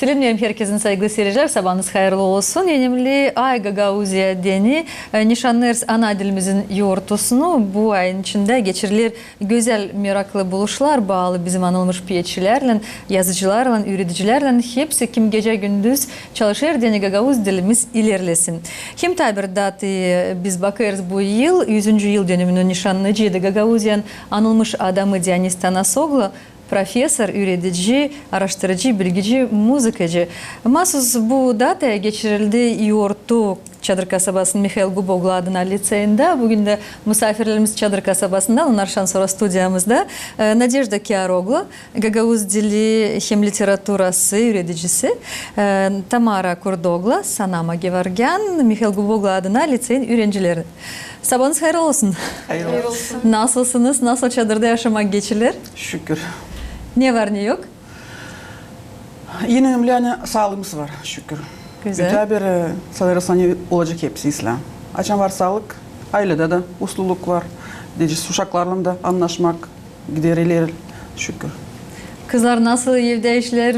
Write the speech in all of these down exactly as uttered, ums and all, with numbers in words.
Selämneerim herkezi, saygılı siircilär, sabaanız hayırlı olsun. Önemli ay Gagauziya deyni, e, nişannêêrız ana dilimizin yortusunu. Bu ayın içindä geçiriler gözäl, meraklı buluşlar baalı bizim anılmış peetçilärlän, yazıcılarlan, üüredicilärlän. Hepsi, kim gecä-gündüz çalışêr deyni gagauz dilimiz ilerlesin. Hem taa bir datayı biz bakêrız bu yıl, üzüncü yıldönümünü nişanlayaceydı Gagauziyanın anılmış adamı Dionis Tanasoglu, professor, üüredici, aaraştırıcı, bilgici, muzıkacı. Maasuz bu dataya geçirildi yortu Çadır kasabasının Mihail Guboglu adına liţeyindä. Büün dä musaafirlerimiz Çadır kasabasından, onnar şansora studiyamızda. E, Nadežda Kiaroglu, gagauz dili hem literaturası üüredicisi, e, Tamara Kurdogla, Sanama Gevargyan, Mihail Guboglu adına liţeyin üürencileri. Sabaanız hayırlı olsun. Hayırlı olsun. Nasılsınız? Nasıl Çadırda yaşamak geçiler? Şükür. Ne var, ne yok? En önemli, ani saalıımız var, şükür. Gözäl. Öteberi, e, sanêrız, ani olacek hepsi islää. Açan var saalık, ayledä dä usluluk var. Deyecez, uşaklarlan da annaşmak gider ileri, şükür. Kızlar, nasıl evdä işlär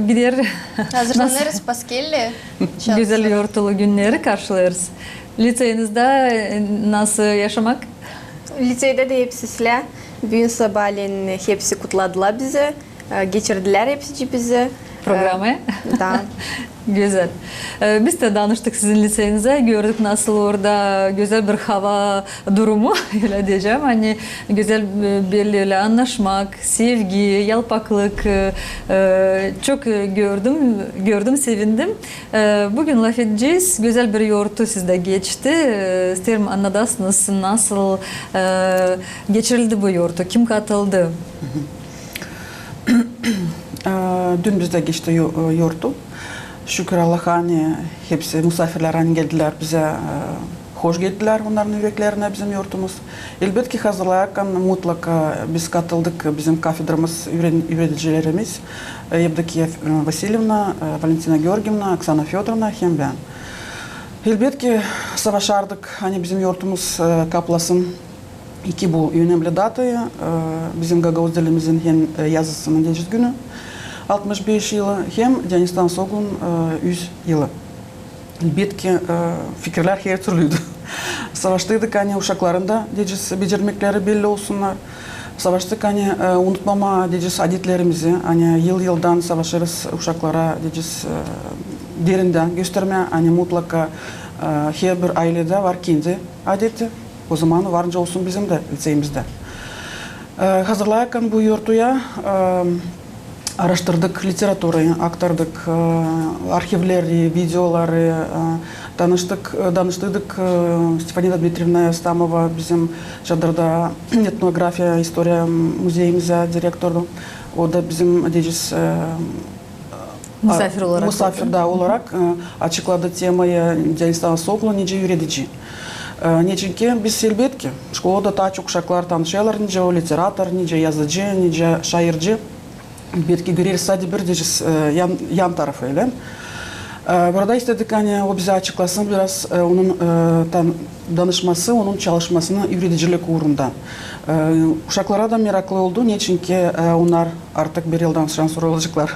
gider? Hazırlanêrız paskelle. Gözäl yortulu günneri karşılêêrız. Liţeyizdä, e, nasıl yaşamak? Liţeydä dä hepsi islää. Büün sabaalän hepsi kutladılar bizi. E, geçirdilär hepsicii bizi. Programaya? E, da. Gözäl. E, biz dä danıştık sizin liţeyinizä, gördük, nasıl orada gözäl bir hava durumu, ölä deyecäm. Ani gözäl, e, belli ölä annaşmak, sevgi, yalpaklık. E, e, çok, e, gördüm, gördüm, sevindim. E, büün lafedecez, gözäl bir yortu sizdä geçti. E, isteerim, annadasınız, nasıl, e, geçirildi bu yortu, kim katıldı? E, dün bizdä geçti yo-, e, yortu. Şükür Allaha, ani hepsi musaafirlär, ani geldilär bizä, e, hoş geldilär onnarın üreklerinä bizim yortumuz. Elbetki, hazırlayarakkan mutlaka biz katıldık, bizim kafedramız, üüren-, üüredicilerimiz, e, Evdokiya, e, Vasilyevna, e, Valentina Georgievna, Oksana Födorovna hem bän. Elbetki, savaşardık, ani bizim yortumuz, e, kaplasın iki bu önemli datayı, e, bizim gagauz dilimizin hem, e, yazısının deyecez günü, altmış beş yılı, hem Dionis Tanasoglunun, e, üz yılı. Elbetki, e, fikirlär hertürlüydü. Savaştıydık, ani uşakların da, deyecez, becermekleri belli olsunnar. Savaştık, ani, e, unutmamaa, deyecez, adetlerimizi, ani yıl-yıldan savaşêrız uşaklara, deyecez, e, derindän göstermää, ani mutlaka, e, herbir ayledä var kendi adeti. Ozaman varınca olsun bizim dä liţeyimizdä. E, hazırlayarakkan bu yortuyu, e, aaraştırdık literaturayı, aktardık, e, arhivleri, videoları, e, danıştık, e, danıştıydık, e, Stefanida Dmitriyevna Stamova, bizim Çadırda etnografiya, istoriya muzeyimizä direktordu. O da bizim, deyecez, e, Musaafir olarak. Musaafir, da, olarak, e, açıkladı temayı Dionis Tanasoglu nicä üüredici. E, neçinki biz, elbetki, şkolada taa çok uşaklar tanışêrlar nicä o literator, nicä yazıcı, nicä şairci. Elbetki, göreriz sade bir, deyecez, e, yan, yan tarafı, ölä. E, burada istedik, ani o bizä açıklasın biraz, e, onun, e, tan-, danışması, onun çalışmasını üüredicilik uurunda. E, uşaklara da meraklı oldu, neçinki, e, onnar artık bir yıldan şansora olaceklar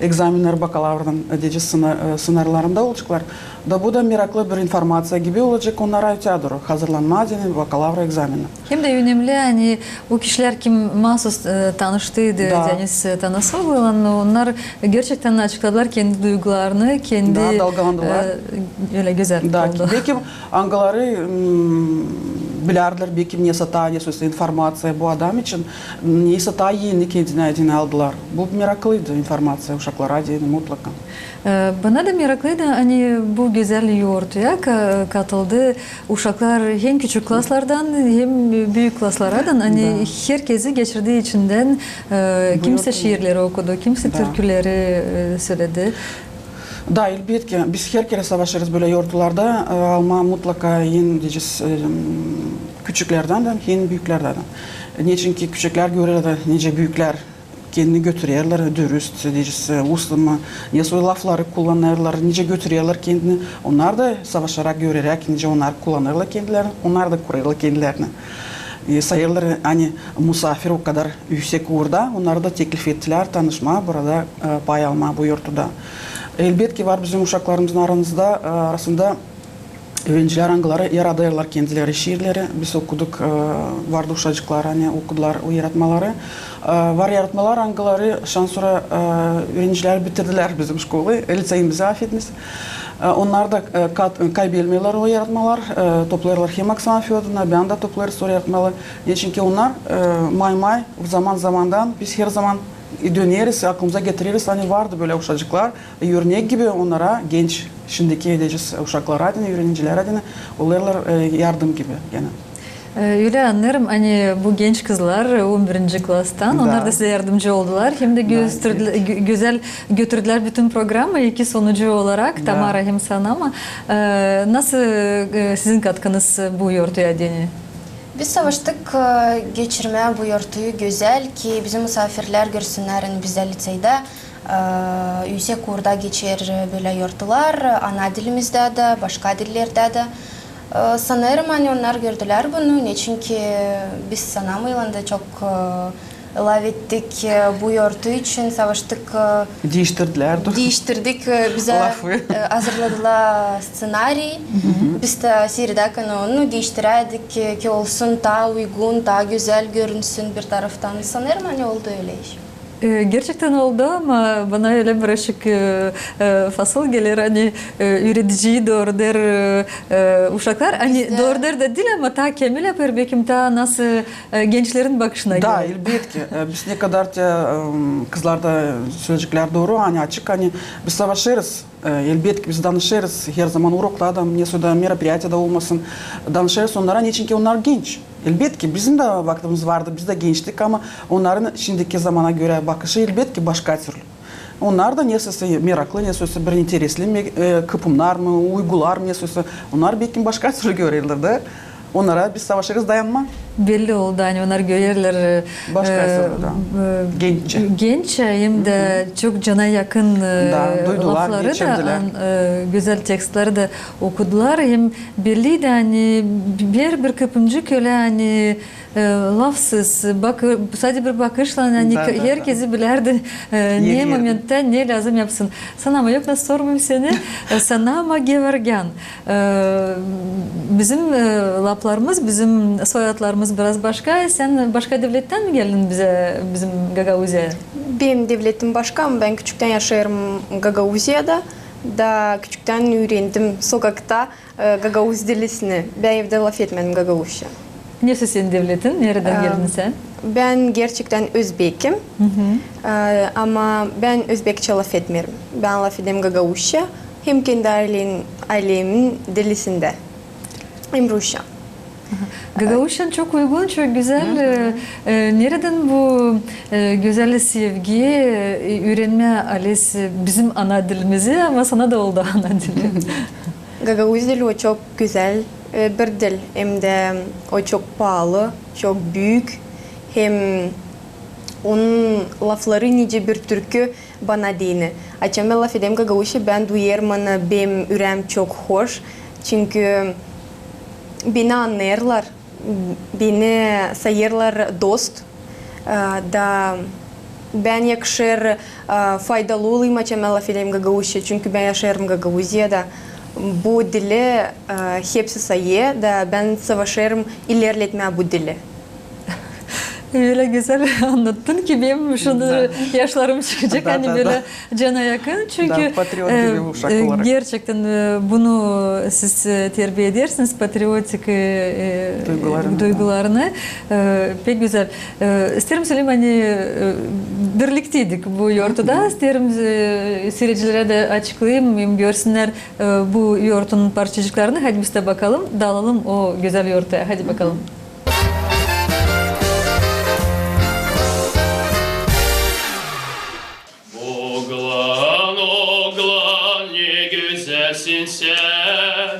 ekzamennär, bakalavrın, deyecez, sına-, e, sınarlarında olaceklar. Da bu da meraklı bir informaţiya gibi olacek onnara öteyä dooru hazırlanmaa deyni bakalavra ekzamenä. Hem dä önemli, ani o kişilär, kim maasuz, e, tanıştıydı Dionis Tanasogluylan, onnar gerçektän açıkladılar kendi duygularını, kendi... Da dalgalandılar. E, ölä gözäl oldu. Bekim angıları, m, bilärdilär, bekim nesä taa, nesä informaţiya bu adam için, nesä taa eni kendinä deyni aldılar. Bu meraklıydı informaţiya uşaklara deyni mutlaka. E, bana da meraklıydı, ani bu gözäl yortuya ka-, katıldı uşaklar hem küçük klaslardan, hem büük klaslardan, ani herkezi geçirdi içindän, e, kimsä şiirleri okudu, kimsä türküleri, e, söledi. Da, elbetki, biz herkerä savaşêrız bölä yortularda, e, almaa mutlaka en, deyecez, e, küçüklerdän dä, en büüklerdän dä. Neçinki küçüklär görerlär, nicä büüklär kendini götürerlär, dürüst, deyecez, e, uslu mu, ne soy lafları kullanêrlar, nicä götürerlär kendini. Onnar da savaşarak göreräk, nicä onnar kullanêrlar kendilerini, onnar da kurêrlar kendilerini. E, sayêrlar, ani musaafir o kadar üüsek uurda, onnarı da teklif ettilär tanışmaa, burada, e, pay almaa bu yortuda. Elbetki, var bizim uşaklarımızın aramızda, e, arasında üürenicilär, angıları yaradêrlar kendileri şiirleri. Biz okuduk, e, vardı uşacıklar, ani okudular o yaratmaları. E, var yaratmalar, angıları şansora, e, üürenicilär bitirdilär bizim şkolayı, liţeyimizi, afediniz. E, onnar da, e, kat-, kaybelmeerlär o yaratmalar, e, toplêêrlar hem Oksana Födorovna, bän dä toplêêrız o yaratmaları. Neçinki onnar, e, may-may, zaman-zamandan biz herzaman döneriz, aklımıza getireriz, ani vardı bölä uşacıklar, örnek gibi onnara, genç, şindiki deyecez uşaklara deyni, üürenicilärä deyni, olêrlar, e, yardım gibi genä. E, ölä annêêrım, ani bu genç kızlar on birinci klastan, onnar da sizä yardımcı oldular, hem dä götürdülär bütün programmayı iki sonucu olarak, Tamara hem Sanama. E, nasıl, e, sizin katkınız bu yortuya deyni? Biz savaştık, e, geçirmää bu yortuyu gözäl, ki bizim musaafirlär görsünnär, ani bizdä liţeyda, e, üüsek uurda geçer bölä yortular, ana dilimizdä dä, başka dillerdä dä. E, sanêrım, ani onnar gördülär bunu, neçinki biz Sanama yılında çok, e, lafettik, e, bu yortu için, savaştık, e, diiştirdik, e, bizä, e, hazırladılar sţenariy. Biz dä siredärkän onu diiştiräydik, e, ki olsun taa uygun, taa gözäl görünsün bir taraftan. Sanêrım, ani oldu ölä iş. E, gerçektän oldu, ama bana ölä bir aşık, e, e, fasıl geler, ani, e, üürediciyi dooreder, e, e, uşaklar, ani dooreder dä diil, ama taa kemil yapêr, bekim taa nasıl, e, gençlerin bakışına göre. Da, elbetki. E, biz ne kadar te, e, kızlarda söleyeceklär dooru, ani açık, ani biz savaşêrız. E, elbetki, biz danışêrız herzaman uroklarda, nesoy da meropiriyaţiyada olmasın, danışêrız onnara, neçinki onnar genç. Elbetki, bizim dä vakıdımız vardı, biz dä gençtik, ama onnarın şindiki zamana görä bakışı, elbetki, başka türlü. Onnar da nesoysa meraklı, nesoysa bir interesli me-, e, kıpımnar mı, uygular mı, nesoysa, onnar bekim başka türlü görerlär dä. Onnara biz savaşêrız dayanmaa. Belli oldu, ani onnar görerlär, e, genççä, hem dä çok cana yakın, e, lafları da, e, gözäl tekstleri dä okudular, hem belliydi, ani bir, bir kıpımcık ölä, ani, e, lafsız, bakı-, sade bir bakışlan, ani herkezi bilärdi, e, ne momenttän ne lääzım yapsın. Sanama, yok nasıl sormayım seni, e, Sanama Gevorgyan. E, bizim, e, laflarımız, bizim soyadlarımız biraz başka. Sän başka devlettän mi geldin bizä, bizim Gagauziyaya? Benim devletim başka, ama bän küçüktän yaşêêrım Gagauziyada. Da küçüktän üürendim sokakta, e, gagauz dilini. Bän evdä lafetmedim gagauzça. Nesoy senin devletin? Neredän geldin sän? Bän gerçektän özbekim. E, ama bän özbekçä lafetmeerim. Bän lafederim gagauzça. Hem kendi aylem-, aylemin dilindä. Hem rusça. Gagauzçan çok uygun, çok gözäl. E, e, neredän bu, e, gözäl sevgi, e, üürenmää alesi bizim ana dilimizi, ama sana da oldu ana dili? Gagauz dili o çok gözäl, e, bir dil, hem dä o çok paalı, çok büük, hem onun lafları nicä bir türkü bana deyni. Açan bän lafederim gagauzça, bän duyêrım, ani benim üräm çok hoş, çünkü beni annêêrlar, beni sayêrlar dost. E, da bän yakışêr, e, faydalı olayım, açan bän lafederim gagauzça, çünkü bän yaşêêrım Gagauziyada. Bu dili, e, hepsi sayêr, da bän savaşêrım ilerletmää bu dili. Ölä gözäl annattın ki, benim şindi yaşlarım çıkacek, ani bölä cana yakın, çünkü, e, gerçektän, e, bunu siz, e, terbiä edersiniz, patriotik, e, e, duygularını. E, pek gözäl. E, isteerim söleyim, ani, e, birlikteydik bu yortuda. İsteerim, e, siiredicilerä dä açıklayım, hem görsünnär, e, bu yortunun parçacıklarını. Hadi biz dä bakalım, dalalım o gözäl yortuya. Hadi bakalım. Oglan, oglan, ne gözälsin sän.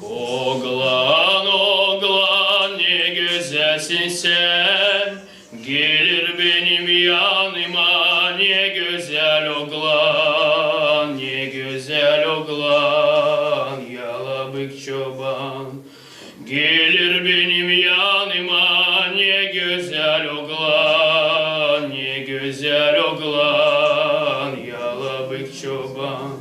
Oglan, oglan, ne gözälsin sän. Gelir benim yanıma, ne gözäl oglan, ne gözäl oglan, yalabık çoban. Gelir benim yanıma, ne gözäl oglan, ne gözäl oglan, yalabık çoban.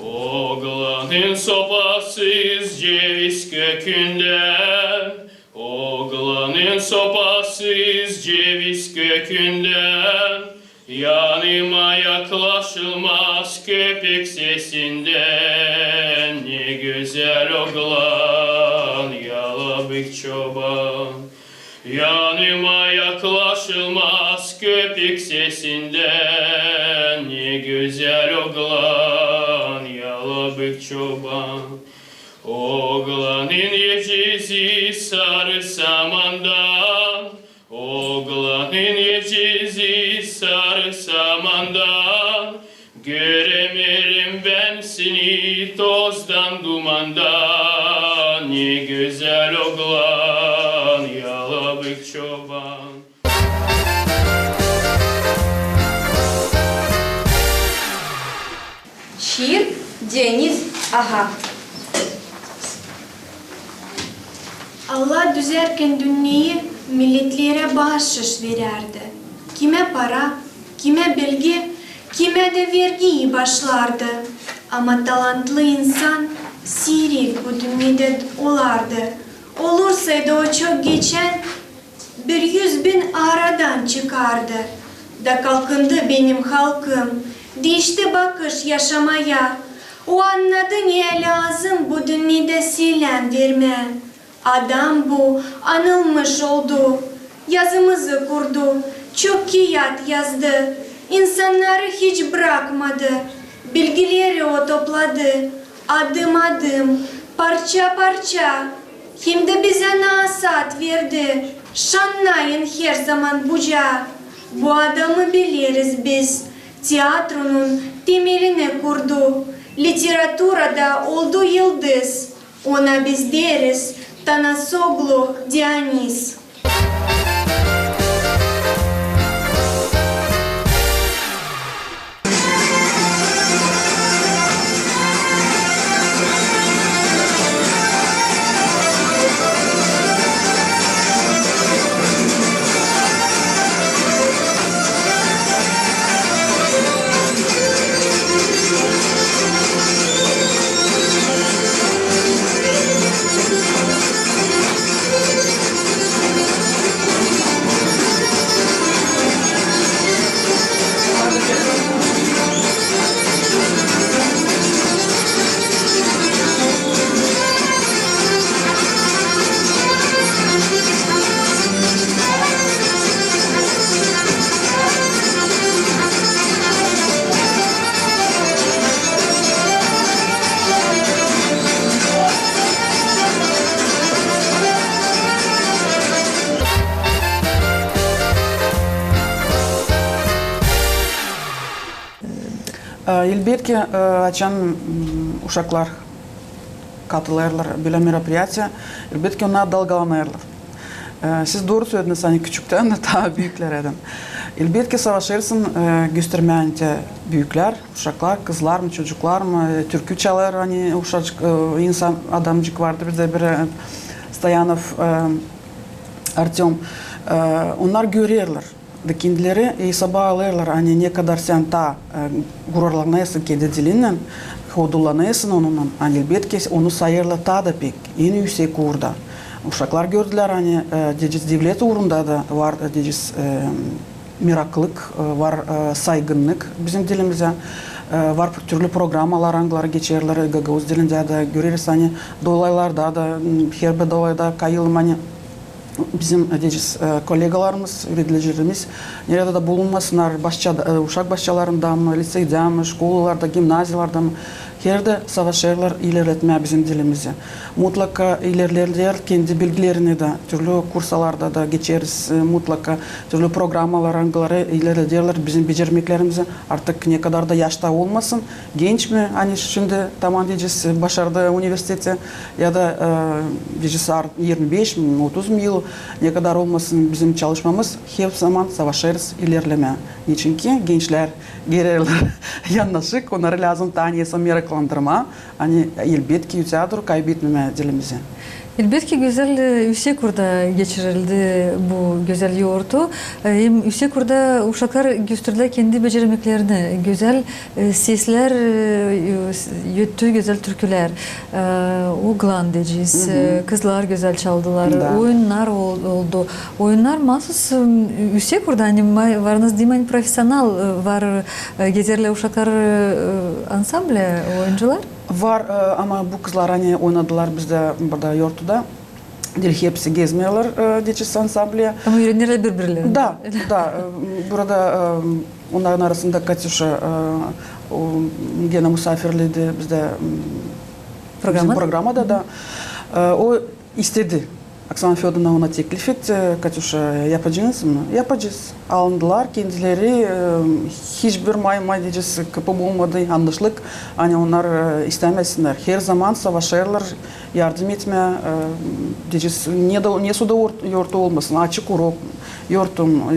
Oglanın sopasız ceviz kökündän, oglanın sopasız ceviz kökündän, yanıma yaklaşılmaz köpük sesindän. Ne gözäl oglan Yalabık çoban. Yanıma yaklaşılmaz köpük sesindän, ne gözäl oglan Yalabık çoban. Oglanın ecizi sarı samandan, oglanın ecizi sarı samandan, göremeerim bän seni tozdan, dumandan. Ne gözäl oglan Yalabık çoban. Şiir Deniz Aha. Allah düzärkän dünneyi, milletlerä baaşış verärdi. Kimä para, kimä bilgi, kimä dä vergiyi başlardı. Ama talantlı insan siirek bu dünnedä olardı. Olursaydı o çok geçän, bir üz bin aradan çıkardı. Da kalkındı benim halkım, diişti bakış yaşamaya. O annadı, ne lääzım bu dünnedä selam vermää. Adam bu anılmış oldu, yazımızı kurdu, çok kiyat yazdı. İnsannarı hiç brakmadı, bilgileri o topladı. Adım-adım, parça-parça, hem dä bizä nasaat verdi. Şannayın herzaman bucaa. Bu adamı bileriz biz, teatronun temelini kurdu. Literaturada oldu yıldız. Ona biz deriz Tanasoglu Dionis. E, elbetki, e, açan, m, uşaklar katılêrlar bölä meropriyatiya, elbetki, onnar dalgalanêrlar. E, siz dooru sölediniz, ani küçüktän taa büüklärä dä. Elbetki, savaşêrsın, e, göstermää, ani te büüklär, uşaklar, kızlar mı, çocuklar mı, e, türkü çalêr, ani uşacık, e, insan, adamcık vardı bizdä bir, e, Stoyanov, e, Artöm. E, onnar görerlär. Da kendileri esaba alêrlar, ani ne kadar sän taa, e, gururlanêrsın kendi dilinnän, hodullanêrsın onunnan, ani elbetki onu sayêrlar taa da pek, en üüsek uurda. Uşaklar gördülär, ani, e, deyecez, devlet uurunda da var, e, deyecez, e, meraklık, e, var, e, saygınlık bizim dilimizä, e, var türlü programmalar, angıları geçerlär gagauz dilindä dä, göreriz, ani dolaylarda da, m, herbir dolayda kayılım, ani bizim, deyecez, e, kollegalarımız, üüredicilerimiz, neredä dä bulunmasınnar, başçada, e, uşak başçalarında mı, liţeydä mi, şkolalarda, gimnaziyalarda mı, herdä savaşêrlar ilerletmää bizim dilimizi. Mutlaka ilerlärlär kendi bilgilerini dä, türlü kursalarda da geçeriz, e, mutlaka türlü programmalar, angıları ilerlederlär bizim becermeklerimizi. Artık ne kadar da yaşta olmasın, genç mi, ani şindi tamam deyecez, başardı universiteti, ya da, e, deyecez, ar-, irmi beş mi, otuz mu yıl, ne kadar olmasın bizim çalışmamız, hep zaman savaşêrız ilerlemää. Neçinki gençlär gelerlär yannaşık, onnarı lääzım taa nesä meraklı canlandırmaa, ani elbetki, ötää dooru kaybetmemää dilimizi. Elbetki, gözäl, e, Üüsek Urda geçirildi bu gözäl yortu. E, hem Üüsek Urda uşaklar gösterdilär kendi beceremeklerini. Gözäl, e, seslär, e, e, s-, öttü gözäl türkülär. E, oglan deyecez, e, kızlar gözäl çaldılar. Da. Oyunnar ol-, oldu. Oyunnar maasuz, e, Üüsek Urda, ani ma-, var nasıl deyim, ani profesional, e, var, e, Gezerlä uşaklar, e, ansamblä oyuncular? Var, e, ama bu kızlar, ani oynadılar bizdä burada yortuda. Diil hepsi Gezmeerlär, e, deyecez, ansamblä. Ama üürenirlär biri-birlerini. Da, da, e, burada, e, onnarın arasında Katüşa, e, o, genä musaafirleydi bizdä, m, bizim programada da. E, o istedi. Oksana Födorovna ona teklif etti, Katüşa, yapacez mi? Yapacez. Alındılar kendileri, e, hiçbir may-, may deyecez, kıpı olmadı, annaştık. Ani onnar, e, istämesinnär. Herzaman savaşêrlar yardım etmää, e, deyecez, ne da, ne suda ort-, yortu olmasın, açık urok, yortum, e,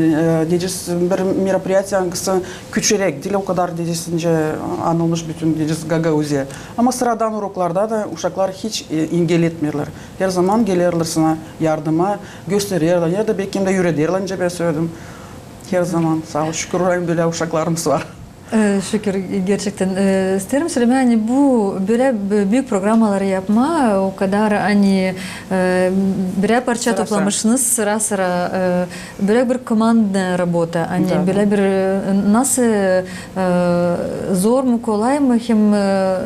deyecez, bir meropriyatiya, angısı küçüräk, diil o kadar, deyecez, nicä anılmış bütün, deyecez, Gagauziya. Ama sıradan uroklarda da uşaklar hiç, e, engel etmeerlär. Herzaman gelerlär sana yardıma, göstererlär, ya da belki hem dä üürederlär, nicä bän söledim. Herzaman, saa ol, şükür, bölä uşaklarımız var. E, şükür, gerçektän. E, isteerim sölemää, ani bu bölä b-, büük programaları yapmaa, o kadar, ani, e, birär parça toplamışsınız sıra-sıra, e, bölä bir komandnaya rabota, ani bölä bir, e, nasıl, e, zor mu, kolay mı, hem, e, n-,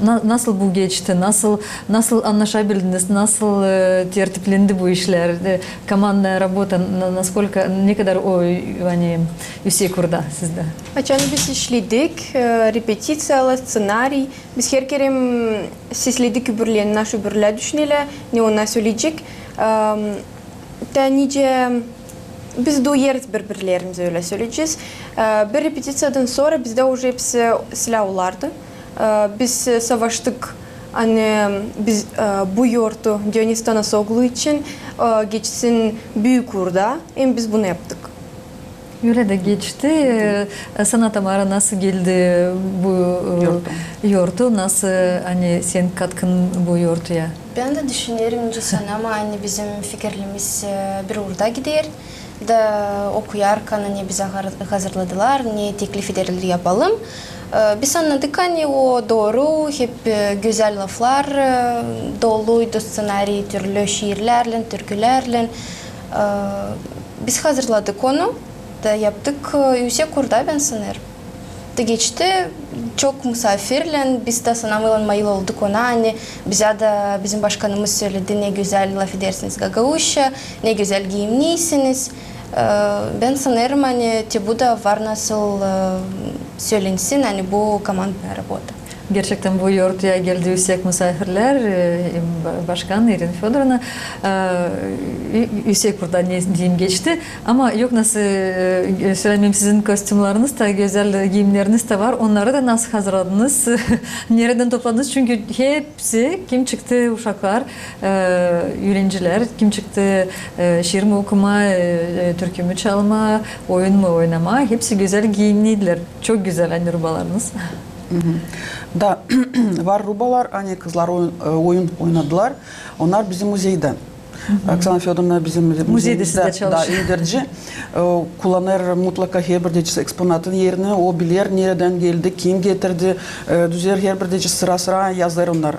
n-, na-, nasıl bu geçti, nasıl, nasıl annaşabildiniz, nasıl, e, tertiplendi bu işlär, e, komandnaya rabota, na-, naskolka, ne kadar o, ani, Üüsek Urda sizdä? Açan biz işledik, e, repetiţiyalar, stsenariy, biz her kerä sesledik öbürlerini, naşey öbürlär düşünelär, ne onnar söleyecek. Em, da nicä biz duyêrız biri-birlerimizi, ölä söleyecez. E, bir repetiţiyadan sora bizdä uje hepsi silä olardı. E, biz, e, savaştık, ani biz, e, bu yortu Dionis Tanasoglu için, e, geçsin Büük Urda, hem biz bunu yaptık. Ölä dä geçti. E, sana, Tamara, nasıl geldi bu, e, yortu? Nasıl, ani, senin katkın bu yortuya? Bän dä düşünerim nicä sän, ama, ani, bizim fikirlerimiz, e, bir uurda gider. Da okuyarkan, ani, bizä har-, hazırladılar, ne teklif ederlär yapalım. E, biz annadık, ani o dooru, hep, e, gözäl laflar, e, doluydu stsenariy, türlü şiirlärlän, türkülärlän. E, biz hazırladık onu. Da yaptık, e, Üüsek Urda, bän sanêrım. Da geçti çok musaafirlän, biz dä sanamêêrım mayıl olduk ona, ani bizä dä bizim başkanımız söledi, ne gözäl lafedersiniz gagauzça, ne gözäl giiyimniysiniz. E, bän sanêrım, ani te bu da var nasıl, e, sölensin, ani bu komandnaya rabota. Gerçektän bu yortuya geldi üüsek musaafirlär, e, hem ba-, başkan İrina Födorovna, e, ü-, Üüsek Urda, ne deyim, geçti. Ama yok nasıl, e, sölemeyim, sizin kostümlarınız da, gözäl giiyimleriniz dä var. Onnarı da nasıl hazırladınız? Neredän topladınız? Çünkü hepsi, kim çıktı, uşaklar, e, üürencilär, kim çıktı, e, şiir mi okumaa, e, e, türkü mü çalmaa, oyun mu oynamaa, hepsi gözäl giiyimliydilär. Çok gözäl, ani, rubalarınız. Da, var rubalar, ani kızlar oyun, e, oyun oynadılar. Onnar bizim muzeydä. Oksana Födorovna bizim muzeydä da indirci. E, kullanêr mutlaka herbir, deyecez, eksponatın erini, o biler, neredän geldi, kim getirdi. E, düzer herbir, deyecez, sıra-sıra yazêr onnar.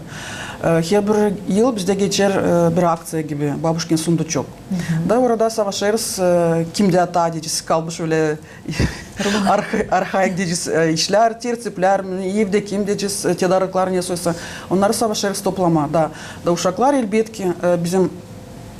E, herbir yıl bizdä geçer, e, bir akţiya gibi, Babuşkin sunduçok. Da orada savaşêrız, e, kimdä taa, deyecez, kalmış ölä arha-, arhaik, deyecez, e, işlär, tertiplär, evdä kim, deyecez, e, tedarıklar ne soysa, onnarı savaşêrız toplamaa, da. Da uşaklar, elbetki, e, bizim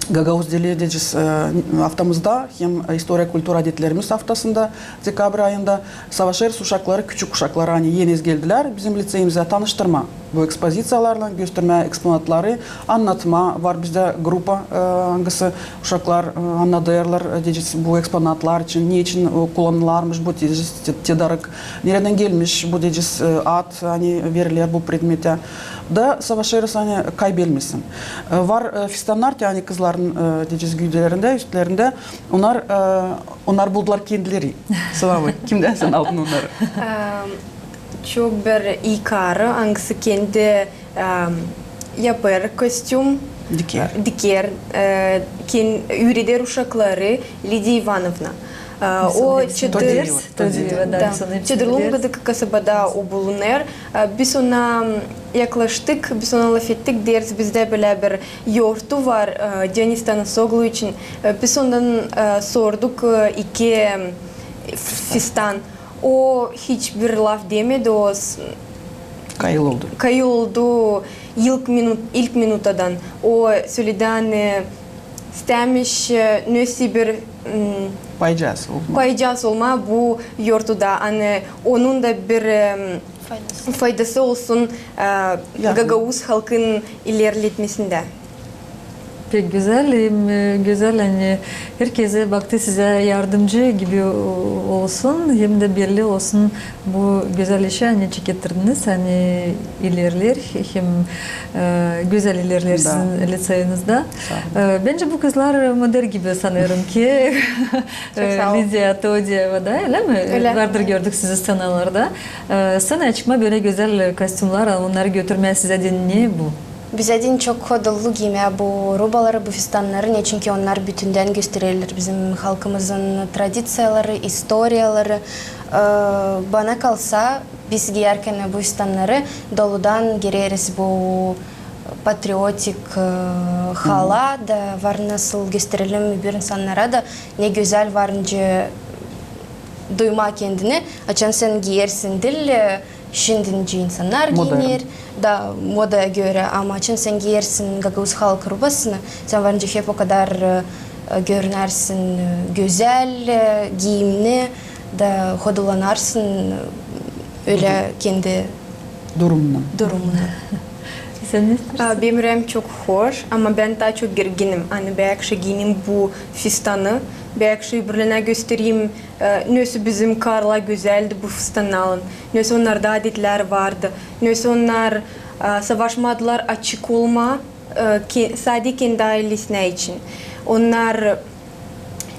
gagauz dili, deyecez, e, aftamızda hem istoriya, kultura, adetlerimiz aftasında, dekabr ayında savaşêrız uşakları, küçük uşakları, ani eni geldilär bizim liţeyimizä, tanıştırmaa bu ekspoziţiyalarlan, göstermää eksponatları, annatmaa. Var bizdä grupa, e, angısı uşaklar, e, annadêrlar, e, deyecez, bu eksponatlar için, ne için, e, kullanılêrmış bu, deyecez, te-, tedarık, neredän gelmiş bu, deyecez, e, ad, ani veriler bu predmetä. Da savaşêrız, ani kaybelmesin. E, var, e, fistannar, ani kızların, e, deyecez, güüdülerindä, üstlerindä, onnar, e, onnar buldular kendileri. Slava, kimdän sän aldın onnarı? Em, Çok bir ii karı, angısı kendi, e, yapêr kostüm, diker, diker, e, ken-, üüreder uşakları, Lidiya İvanovna. E, o Todiyeva. Todiyeva, da, Todiyeva. Çadırlungudaki kasabada o bulunêr. E, biz ona, m, yaklaştık, biz ona lafettik, deeriz, bizdä bölä bir yortu var, e, Dionis Tanasoglu için. E, biz ondan, e, sorduk, e, iki, m, f-, fistan. O hiçbir laf demedi, o s-, kayıl oldu. Kayıl oldu ilk minut-, ilk minutadan. O söledi, ani istämiş, e, nöösä bir, m, paycaas olmaa. Paycaas olmaa bu yortuda, ani onun da bir, e, faydası olsun, e, gagauz halkın ilerletmesindä. Pek gözäl, hem, e, gözäl, ani herkezi baktı sizä yardımcı gibi o-, olsun, hem dä belli olsun bu gözäl işi, ani çekettirdiniz, ani ilerleer, hem, e, gözäl ilerleer sizin liţeyiñizda. Sağ olun. E, bencä bu kızlar model gibi, sanêrım ki, e, Lidiya Todiyeva da, ölä mi? Ölä. Vardır gördük sizi sţenalarda. E, sţenaya çıkmaa bölä gözäl kostümlar, onnarı götürmää sizä deyni bu? Bizä deyni çok hodullu giymää bu rubaları, bu fistannarı, neçinki onnar bütündän göstererlär bizim halkımızın tradiţiyaları, istoriyaları. E, bana kalsa, biz giyärkän bu fistannarı doludan gireriz bu patriotik, e, hala da var nasıl gösterelim öbür insannara da, ne gözäl var nicä duymaa kendini, açan sän giyersin diil, e, şindi nicä insannar giyiner, da, modaya görä, ama açan sän giyersin gagauz halk rubasını, sän var nicä hep o kadar, e, e, görünärsin, e, gözäl, e, giimni, da hodullanarsın, e, ölä kendi durumunnan. Sän ne isteersin? A, benim ürääm çok hoş, ama bän taa çok gerginim. Ani bän kişi giyinim bu fistanı, bän kişi öbürlerinä göstereyim, e, nöösä bizim karılar gözäldi bu fistannalan, nöösä onnarda adetlär vardı, nöösä onnar, e, savaşmadılar açık olmaa, e, ke-, sade kendi ailesinä için. Onnar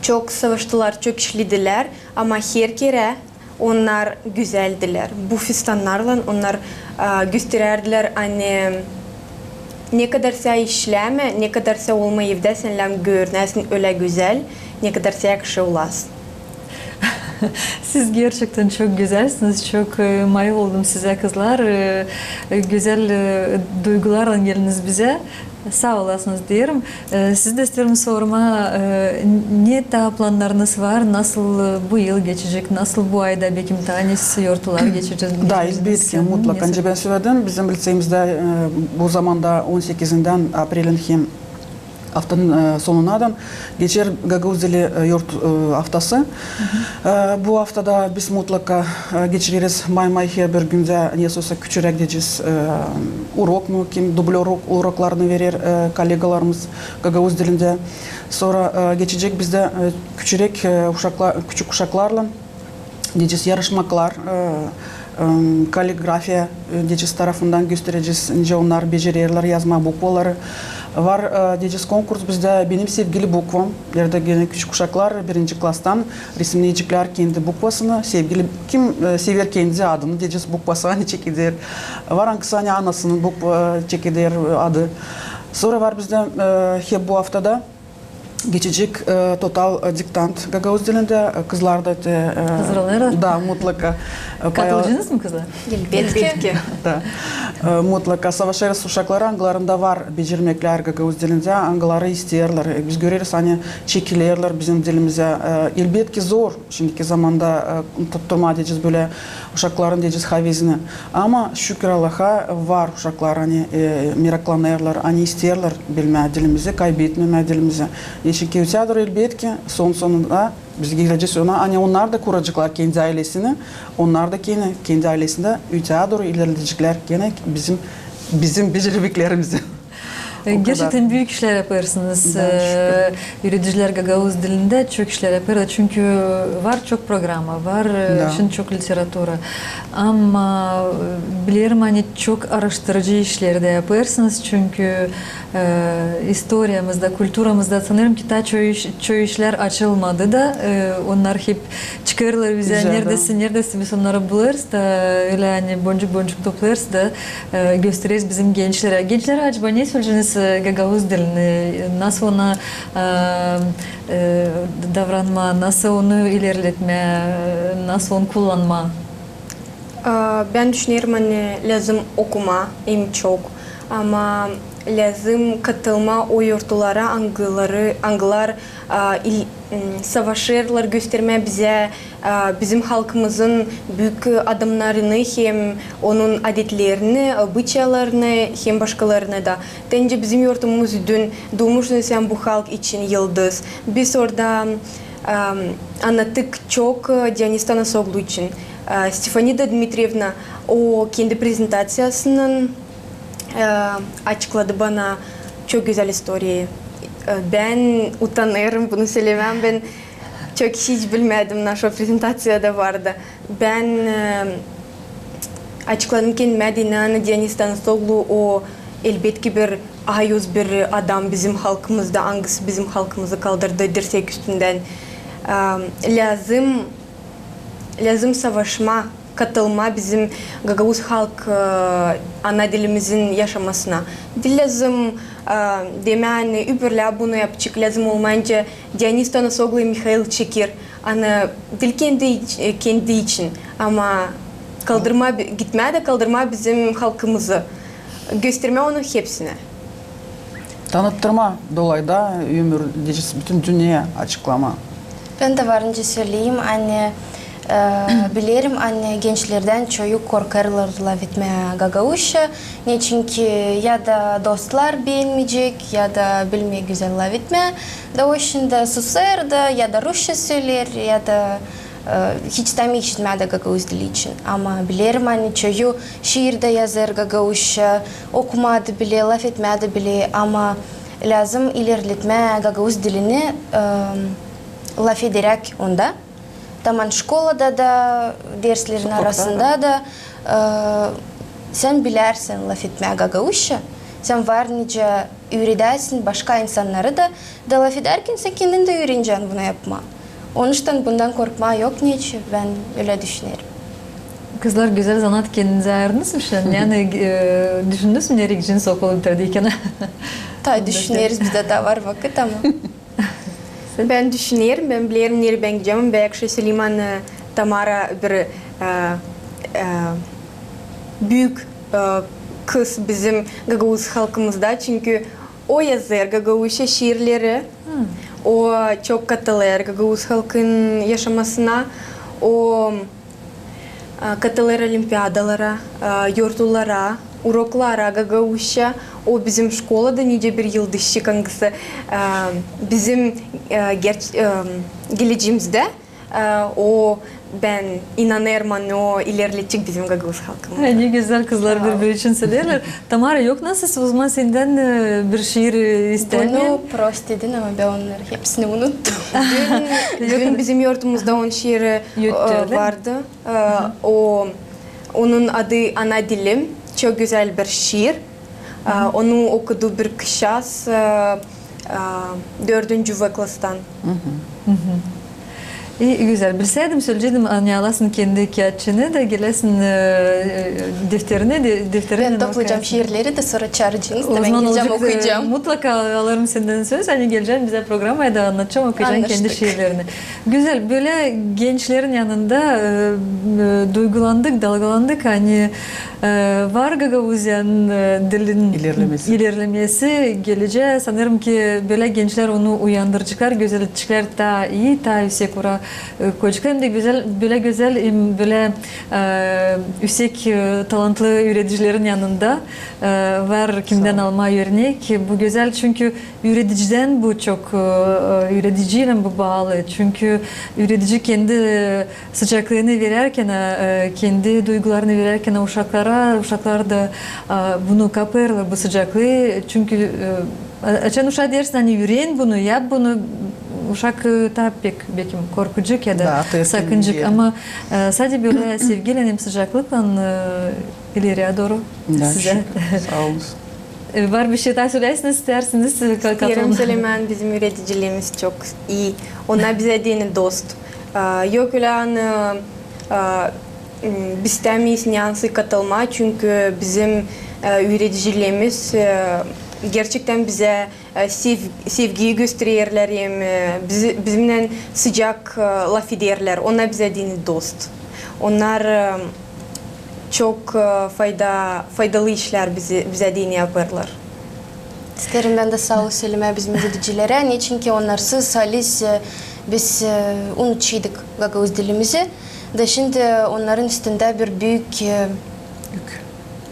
çok savaştılar, çok işledilär, ama her kerä onnar gözeldilär. Bu fistannarlan onnar, a, gösterärdilär, ani ne kadar sä işlämä, ne kadar sä olma evdä, sän lääm görünäsin ölä gözäl, ne kadar sä kişi olasın. Siz gerçektän çok gözälsiniz, çok, e, mayıl oldum sizä, kızlar. E, e, gözäl, e, duygularlan geldiniz bizä. Saa olasınız deerim. E, sizä dä isteerim sormaa, e, ne taa plannarınız var, nasıl, e, bu yıl geçecek, nasıl bu ayda, bekim taa ne yortular geçireceniz? Da, elbetki, mutlaka. Nicä bän söledim, bizim liţeyimizdä, e, bu zamanda on sekizindän aprelin hem aftanın, e, sonunadan geçer gagauz dili, e, yort-, e, aftası. E, bu aftada biz mutlaka, e, geçireriz may-may herbir gündä, nesoysa küçüräk deyecez, e, urok mu, kim dublör urok-, uroklarını verer, e, kollegalarımız gagauz dilindä. Sora, e, geçecek bizdä, e, küçüräk, e, uşakla-, küçük uşaklarlan deyecez yarışmaklar, e, em, kaligrafiya, e, deyecez, tarafından gösterecez, nicä onnar becererlär yazmaa bukvaları. Var, e, deyecez, konkurs bizdä "Benim sevgili bukvam". Neredä genä küçük uşaklar birinci klastan resimneyeceklär kendi bukvasını, sevgili, kim, e, sever kendi adını, deyecez, bukvası, ani çekeder. Var angısı, ani anasının bukva-, çekeder, e, adı. Sora var bizdä, e, hep bu aftada geçecek, e, total, e, diktant gagauz dilindä, e, kızlar da te, e, hazırlanêrlar. Da, mutlaka. E, payal- Katılacınız mı, kızlar? Elbetki. Da. E, mutlaka savaşêrız uşakları, angılarında var becermeklär gagauz dilindä, angıları isteerlär. E, biz göreriz, ani çekilerlär bizim dilimizä. E, elbetki zor şindiki zamanda, e, tutturmaa deyecez bölä uşakların deyecez havezini. Ama şükür Allaha, var uşaklar, ani, e, meraklanêrlar, ani isteerlär bilmää dilimizi, kaybetmemää dilimizi. Neçinki öteyädoru elbetki son-sonunda biz gelecez ona, ani onnar da kuraceklar kendi aylesini, onnar da kendi, kendi aylesindä öteyädoru ilerledeceklär genä bizim, bizim becermeklerimizi. E, gerçekten büük işlär yapêrsınız. E, üüredicilär gagauz dilindä çok işlär yapêrlar. Çünkü var çok programa, var, e, şindi çok literatura. Ama, e, bilerim, ani çok aaraştırıcı işleri dä yapêrsınız. Çünkü, e, istoriyamızda, kulturamızda, sanêrım ki, taa çoyu iş-, çoyu işlär açılmadı da, e, onnar hep çıkêrlar bizä, neredä sä, neredä sä, biz onnarı bulêrız da, ölä ani boncuk-boncuk toplêêrız da, e, göstereriz bizim gençlerä. Gençlerä acaba ne söleyeceniz, e, gagauz dilini, nasıl ona, e, e, davranmaa, nasıl onu ilerletmää, e, nasıl onu kullanmaa? E, bän düşünerim, ani lääzım okumaa en çok, ama lääzım katılmaa o yortulara, angıları, angılar, e, il-, m, savaşêrlar göstermää bizä, e, bizim halkımızın büük adamnarını hem onun adetlerini, obiçaylarını hem başkalarını da. Tä nicä bizim yortumumuz dün duymuşsun sän bu halk için yıldız. Biz orada, e, annattık çok, e, Dionis Tanasoglu için. E, Stefanida Dmitrievna, o kendi prezentaţiyasını e, açıkladı bana çok gözäl istoriyayı. E, bän utanêrım bunu sölemää. Bän çok hiç bilmädim, naşo prezentaţiyada vardı. Bän, e, açıkladım kendimä deyni, ani Dionis Tanasoglu o, elbetki, bir ayuz bir adam bizim halkımızda, angısı bizim halkımızı kaldırdı dirsek üstündän. E, lääzım, lääzım savaşmaa, katılmaa bizim gagauz halk, e, ana dilimizin yaşamasına. Diil lääzım, e, demää, ani öbürlär bunu yapacek, lääzım olmayınca Dionis Tanasoglu, Mihail Çekir, ani diil kendi iç-, e, kendi için, ama kaldırmaa bi-, gitmää dä kaldırmaa bizim halkımızı, göstermää onu hepsinä. Tanıttırmaa dolayda, ümür, deyecez, bütün dünneyä açıklamaa. Bän dä var nicä söleyim, ani, e, bilerim, ani gençlerdän çoyu korkêrlar lafetmää gagauzça, neçinki ya da dostlar beenmeyecek, ya da bilmeer gözäl lafetmää, da o için dä susêr da, ya da rusça söleer, ya da e, hiç istämeer işitmää dä gagauz dili için. Ama bilerim, ani çoyu şiir dä yazêr gagauzça, okumaa da biler, lafetmää dä biler, ama lääzım ilerletmää gagauz dilini, e, lafederäk onda. Taman şkolada da, derslerin arasında da, e, sän bilersin lafetmää gagauzça, sän var nicä üüredäsin başka insannarı da, da lafedärkän sän kendin dä üürenecän bunu yapmaa. Onuştan bundan korkmaa yok neçin, bän ölä düşünerim. Kızlar, gözäl zanaat kendinizä ayırdınız mı şindi? Yani, e, düşündünüz mü, nereyi gideceniz okulu bitirdikän? Taa düşüneriz, bizdä taa var vakıt, ama. Bän düşünerim, bän bilerim, nereyi bän gidecäm. Bän bir şey söleyim, ani Tamara bir, e, e, büük, e, kız bizim gagauz halkımızda, çünkü o yazêr gagauzça şiirleri, o çok katılêr gagauz halkın yaşamasına, o, e, katılêr olimpiadalara, e, yortulara, uroklara gagauzça. O bizim şkolada nicä bir yıldızçık, angısı, e, bizim, e, gerç-, e, gelecemizdä, e, o, bän inanêrım, ani o ilerledecek bizim gagauz halkımızı. Ne gözäl, kızlar biri-biri için söleerlär. Tamara, yok nasıl, o zaman sendän, e, bir şiir, e, isteerim. Bunu prost dedin, ama bän onnarı hepsini unuttum. Dün, dün bizim yortumuzda onun şiiri, e, vardı. E, o, onun adı Ana dilim. Çok gözäl bir şiir. E, onu okudu bir kızçaaz, e, e, dördüncü V klastan. İi, gözäl. Bilseydim, söleyeceydim, ani alasın kendi kiyatçıını da gelesin, e, e, defterini, de-, defterini. Bän toplayacam şiirleri dä, sora çaaracınız da bän gelecäm, okuyacam. Mutlaka alêrım sendän söz, ani gelecän bizä programaya da annadacän, okuyacän kendi şiirlerini. Gözäl, bölä gençlerin yanında, e, e, duygulandık, dalgalandık, ani, e, var Gagauziyanın, e, dilin ilerlemesi gelecää. Sanêrım ki, bölä gençlär onu uyandıraceklar, gözäl edeceklar taa ii, taa üüsek ura E, Koçka hem dä gözäl, bölä gözäl, hem bölä, e, üüsek, e, talantlı üüredicilerin yanında, e, var kimdän almaa örnek. Bu gözäl, çünkü üüredicidän bu çok, e, e, üürediciylän bu baalı. Çünkü üüredici kendi, e, sıcaklıını verärkän, e, kendi duygularını verärkän uşaklara, uşaklar da, e, bunu kapêrlar, bu sıcaklıı. Çünkü, e, A-, açan uşaa deersin, ani üüren bunu, yap bunu, uşak, e, taa pek, bekim, korkucuk ya da sakıncık. Ama, e, sade bölä sevgiylän hem sıcaklıklan, e, ileriyä dooru sizä. Saa olun. E, var bir şey taa söläyäsiniz, isteersiniz, e, ka-, katılmaa? İsteerim sölemää, bizim üüredicilerimiz çok ii. Onnar bizä deyni dost. A, yok ölä, ani, a, m, biz istämeeriz neyansın katılmaa, çünkü bizim, e, üüredicilerimiz, e, gerçektän bizä, e, sev-, sevgiyi göstererlär hem, e, bizi, bizimnän sıcak, e, lafederlär. Onnar bizä deyni dost. Onnar, e, çok, e, fayda-, faydalı işlär bizi, bizä deyni yapêrlar. İsteerim bän dä saa ol sölemää bizim üüredicilerä, neçinki onnarsız halis, e, biz, e, unutaceydık gagauz dilimizi. Da şindi onnarın üstündä bir büük, e,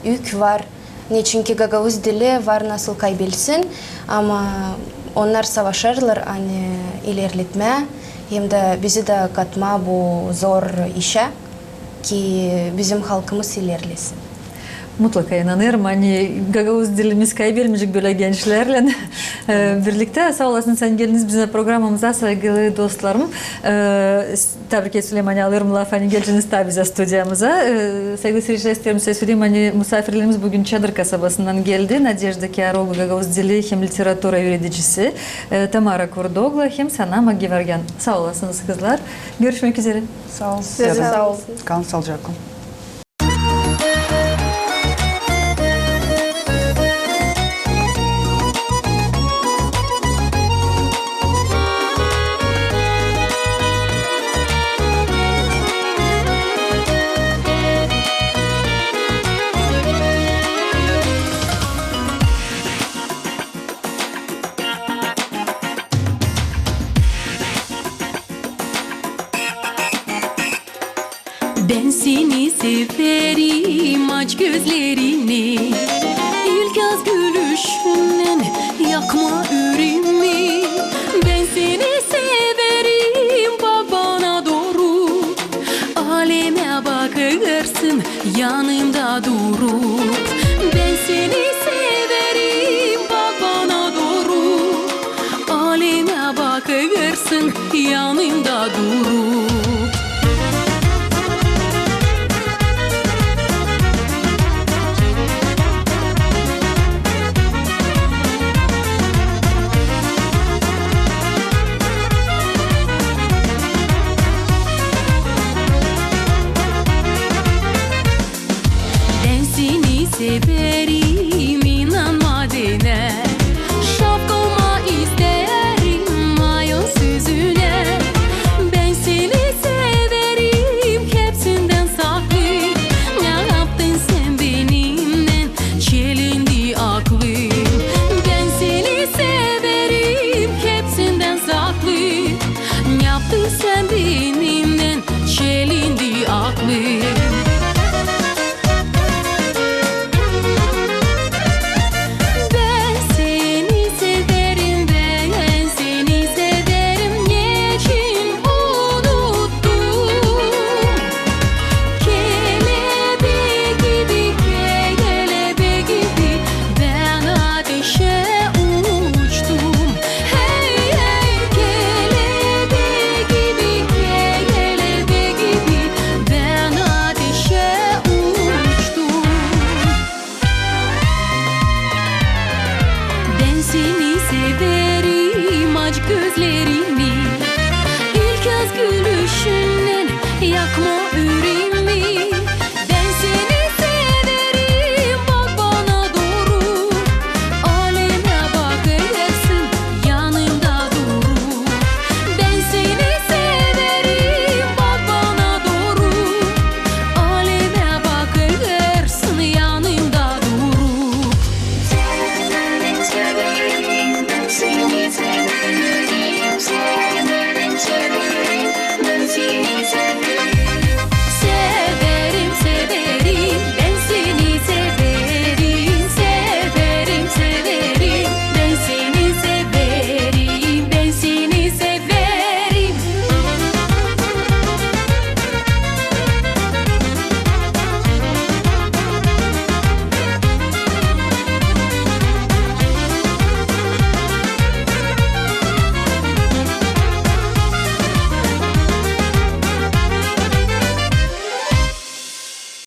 ük var. Neçinki gagauz dili var nasıl kaybelsin, ama onnar savaşêrlar, ani ilerletmää, hem dä bizi dä katmaa bu zor işä, ki bizim halkımız ilerlesin. Mutlaka inanêrım, ani gagauz dilimiz kaybelmeyecek bölä gençlärlän, e, birliktä. Saa olasınız, ani geldiniz bizim programamıza, saygılı dostlarım. E, s-, tabrik sölemää alêrım lafı, ani geldiniz taa bizä studiyamıza. E, saygılı seyircilär, isteerim sizä söleyim, ani musaafirlerimiz büün Çadır kasabasından geldi. Nadejda Kiaroglu, gagauz dili hem literatura üüredicisi, e, Tamara Kurdoglu hem Sanama Gevargyan. Saa olasınız, kızlar. Görüşmäk üzerä. Saa olun. Sizä dä saa olun. Kalın saalıcaklan. Bän seni severim, aç gözlerini. İlk yaz gülüşünnän yakma üreemi. Bän seni severim, bak bana dooru. Alemä bakêrsın, yanımda durup. Bän seni severim, bak bana dooru. Alemä bakêrsın, yanımda durup. Bän seni severim.